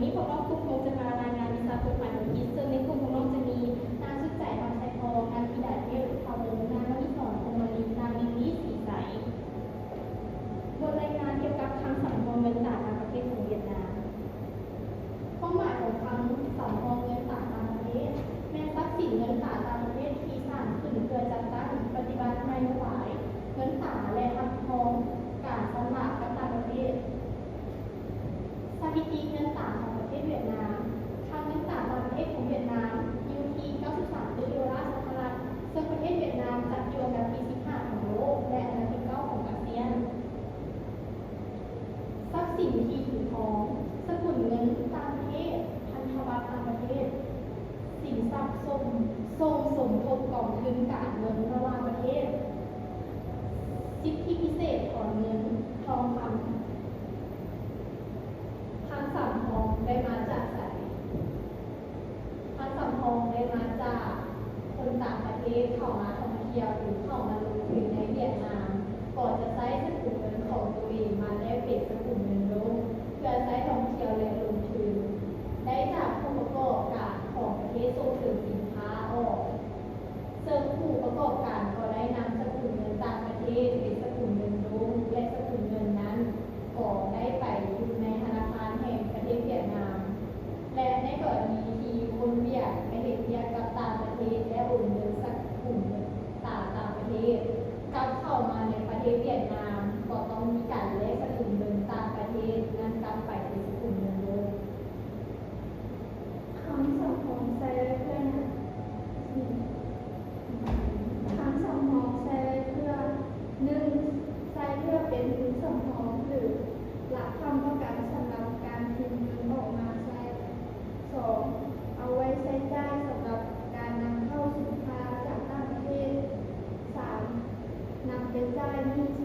ນີ້ພວກເຮົາທຸກຄົນຈະມາລາຍງານວິຊາກົດໝາຍອັງກິດ, ເຊິ່ງໃນກຸ່ມຂອງນ້ອງຈະມີ ນາງສຸດໃຈ ຄຳໄຊທອງ, ນາງທິດາເທບ ອຸດທາວົງ, ນາງມະນີສອນ ພົມມະນິດ, ນາງລິນລີ ສີໃສ. ບົດລາຍງານກ່ຽວກັບຄັງສຳຮອງເງິນຕາຕ່າງປະເທດຂອງຫວຽດນາມ. ຄວາມໝາຍຂອງຄັງສຳຮອງເງິນຕາຕ່າງປະເທດ ແມ່ນຊັບສິນເງິນຕາຕ່າງປະເທດທີ່ສ້າງຂຶ້ນເພື່ອຈັດຕັ້ງປະຕິບັດນະໂຍບາຍເງິນຕາ ແລະ ຮັບຮອງການຊຳລະກັບຕ່າງປະເທດ. ສະຖິຕິເງິນຕາຂອງປະເທດຫວຽດນາມ. ຄັງເງິນຕາຕ່າງປະເທດຂອງຫວຽດນາມຢູ່ທີ່ເກົ້າສິບສາມຕື້ໂດລາສະຫະລັດ, ເຊິ່ງປະເທດຫວຽດນາມຈັດຢູ່ອັນດັບທີສິບຫ້າຂອງໂລກ ແລະ ອັນດັບທີເກົ້າຂອງອາຊຽນ. ຊັບສິນທີ່ຖືຄອງ, ສະກຸນເງິນຕ່າງປະເທດ, ພັນທະບັດຕ່າງປະເທດ, ສິນຊັບສົມ ສົ່ງສົມທົບກອງທຶນການເງິນລະຫວ່າງປະເທດ, ສິດທິພິເສດຖອນເງິນ, ທອງຄຳ. ຄັງສຳຮອງໄດ້ມາຈາກໃສ? ຄັງສຳຮອງໄດ້ມາຈາກຄົນຕ່າງປະເທດເຂົ້າມາທ່ອງທ່ຽວ ຫຼື ເຂົ້າມາລົງທຶນໃນຫວຽດນາມ, ກໍຈະໃຊ້ສະກຸນເງິນຂອງໂຕເອງມາແລກເປັນສະກຸນເງິນໂດງ ເພື່ອໃຊ້ທ່ອງທ່ຽວ ແລະ ລົງທຶນ, ໄດ້ຈາກຜູ້ປະກອບການຂອງປະເທດສົ່ງເສີມສິນຄ້າອອກ. ເຊິ່ງຜູ້ປະກອບການກໍໄດ້ນຳສະກຸນເງິນຕ່າງປະເທດເປັນສະກຸນເງິນໂດງ ແລະ ສະກຸນເງິນນັ້ນກໍໄດ້ໄປຢູ່ໃນທະນາຄານແຫ່ງປະເທດຫວຽດນາມ ແລະ ໃນກໍລະນີທີ່ຄົນຫວຽດໄປເຮັດວຽກກັບຕ່າງປະເທດ ແລະ ໂອນເງິນສະກຸນເງິນຕາຕ່າງປະເທດກັບເຂົ້າມາໃນປະເທດຫວຽດນາມ ກໍຕ້ອງມີການແລກສະກຸນເງິນຕ່າງປະເທດນັ້ນກັບໄປເປັນສະກຸນເງິນໂດງ. ຄຳສຳຮອງໃຊ້ໄວ້ເພື່ອຫຍັງ? ຄຳສຳຮອງໃຊ້ໄວ້ເພື່ອ ໜຶ່ງ ໃຊ້ເພື່ອເປັນທຶນສຳຮອງ ຫຼື ຫຼັກຄ້ຳປະກັນສຳລັບການພິມເງິນອອກມາໃຊ້. ສອງ ເອົາໄວ້ໃຊ້ຈ່າຍສຳລັບການນຳເຂົ້າສິນຄ້າຈາກຕ່າງປະເທດ. ສາມ ນຳໄປຈ່າຍໜີ້